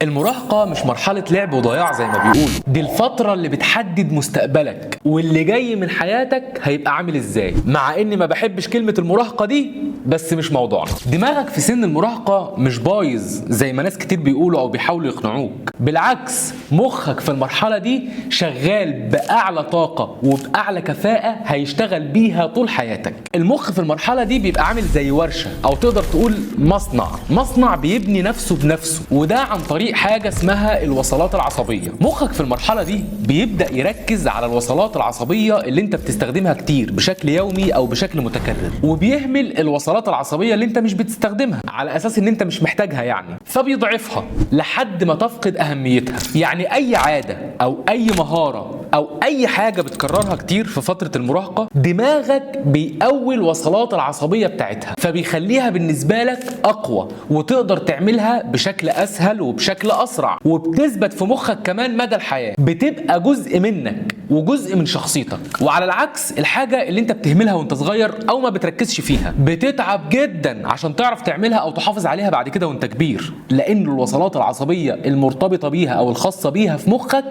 المراهقة مش مرحلة لعب وضياع زي ما بيقولوا، دي الفترة اللي بتحدد مستقبلك واللي جاي من حياتك هيبقى عامل ازاي. مع اني ما بحبش كلمة المراهقة دي، بس مش موضوعنا. دماغك في سن المراهقة مش بايظ زي ما ناس كتير بيقولوا او بيحاولوا يقنعوك، بالعكس مخك في المرحلة دي شغال بأعلى طاقة وبأعلى كفاءة هيشتغل بيها طول حياتك. المخ في المرحلة دي بيبقى عامل زي ورشة او تقدر تقول مصنع، مصنع بيبني نفسه بنفسه، وده عن طريق حاجة اسمها الوصلات العصبية. مخك في المرحلة دي بيبدأ يركز على الوصلات العصبية اللي انت بتستخدمها كتير بشكل يومي او بشكل متكرر، وبيهمل الوصلات العصبية اللي انت مش بتستخدمها على اساس ان انت مش محتاجها يعني، فبيضعفها لحد ما تفقد اهميتها. يعني اي عادة او اي مهارة او اي حاجة بتكررها كتير في فترة المراهقة، دماغك بيقوي الوصلات العصبية بتاعتها، فبيخليها بالنسبة لك اقوى وتقدر تعملها بشكل اسهل وبشكل اسرع، وبتثبت في مخك كمان مدى الحياة، بتبقى جزء منك وجزء من شخصيتك. وعلى العكس الحاجة اللي انت بتهملها وانت صغير او ما بتركزش فيها بتتعب جدا عشان تعرف تعملها او تحافظ عليها بعد كده وانت كبير، لان الوصلات العصبية المرتبطة بيها او الخاصة بيها في مخك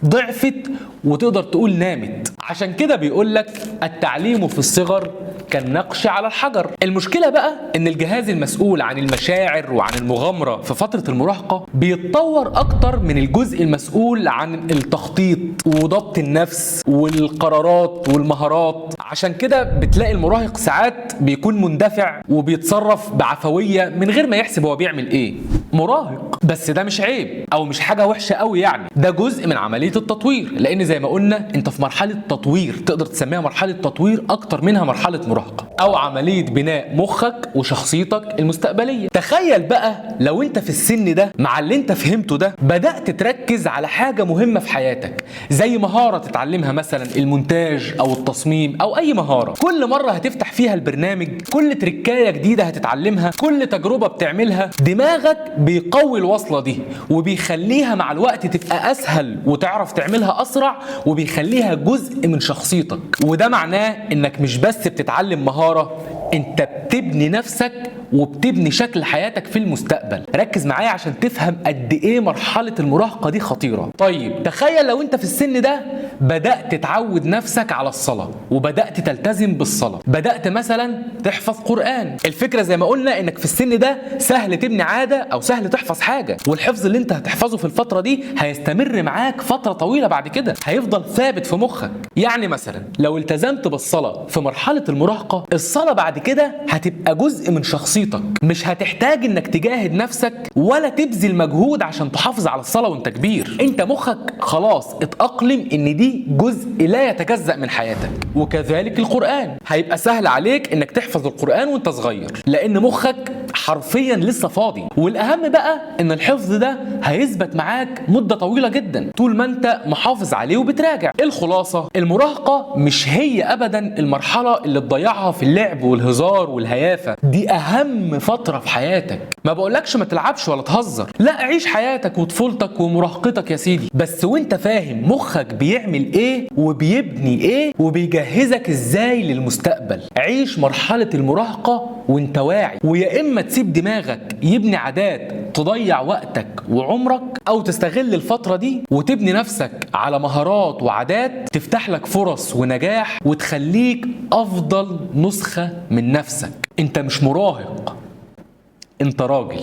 ضعفت وتقدر تقول نامت. عشان كده بيقولك التعليم في الصغر كالنقش على الحجر. المشكلة بقى ان الجهاز المسؤول عن المشاعر وعن المغامرة في فترة المراهقة بيتطور اكتر من الجزء المسؤول عن التخطيط وضبط النفس والقرارات والمهارات. عشان كده بتلاقي المراهق ساعات بيكون مندفع وبيتصرف بعفوية من غير ما يحسب هو بيعمل ايه. مراهق، بس ده مش عيب او مش حاجة وحشة قوي يعني، ده جزء من عملية التطوير، لان زي ما قلنا انت في مرحلة تطوير، تقدر تسميها مرحلة تطوير اكتر منها مرحلة مراهقة او عملية بناء مخك وشخصيتك المستقبلية. تخيل بقى لو انت في السن ده مع اللي انت فهمته ده بدأت تركز على حاجة مهمة في حياتك، زي مهارة تتعلمها مثلا المونتاج او التصميم او اي مهارة. كل مرة هتفتح فيها البرنامج، كل تركاية جديدة هتتعلمها، كل تجربة بتعملها، دماغك بيقوي الوصلة دي وبيخليها مع الوقت تبقى اسهل وتعرف تعملها اسرع، وبيخليها جزء من شخصيتك. وده معناه انك مش بس بتتعلم مهارة، انت بتبني نفسك وبتبني شكل حياتك في المستقبل. ركز معايا عشان تفهم قد ايه مرحلة المراهقة دي خطيرة. طيب تخيل لو انت في السن ده بدأت تعود نفسك على الصلاة وبدأت تلتزم بالصلاة، بدأت مثلا تحفظ قرآن. الفكرة زي ما قلنا انك في السن ده سهل تبني عادة او سهل تحفظ حاجة، والحفظ اللي انت هتحفظه في الفترة دي هيستمر معاك فترة طويلة بعد كده، هيفضل ثابت في مخك. يعني مثلا لو التزمت بالصلاة في مرحلة المراهقة، الصلاة بعد كده هتبقى جزء من شخصيتك، مش هتحتاج انك تجاهد نفسك ولا تبذل مجهود عشان تحافظ على الصلاة وانت كبير. انت مخك خلاص اتأقلم ان دي جزء لا يتجزأ من حياتك. وكذلك القرآن، هيبقى سهل عليك انك تحفظ القرآن وانت صغير لان مخك حرفيا لسه فاضي. والاهم بقى ان الحفظ ده هيثبت معاك مدة طويلة جدا طول ما انت محافظ عليه وبتراجع. الخلاصة، المراهقة مش هي ابدا المرحلة اللي تضيعها في اللعب والهزار والهيافة، دي اهم فترة في حياتك. ما بقولكش ما تلعبش ولا تهزر، لا عيش حياتك وطفولتك ومراهقتك يا سيدي، بس وانت فاهم مخك بيعمل ايه وبيبني ايه وبيجهزك ازاي للمستقبل. عيش مرحلة المراهقة وانت واعي، ويا اما تسيب دماغك يبني عادات تضيع وقتك وعمرك، او تستغل الفترة دي وتبني نفسك على مهارات وعادات تفتح لك فرص ونجاح وتخليك افضل نسخة من نفسك. انت مش مراهق، انت راجل.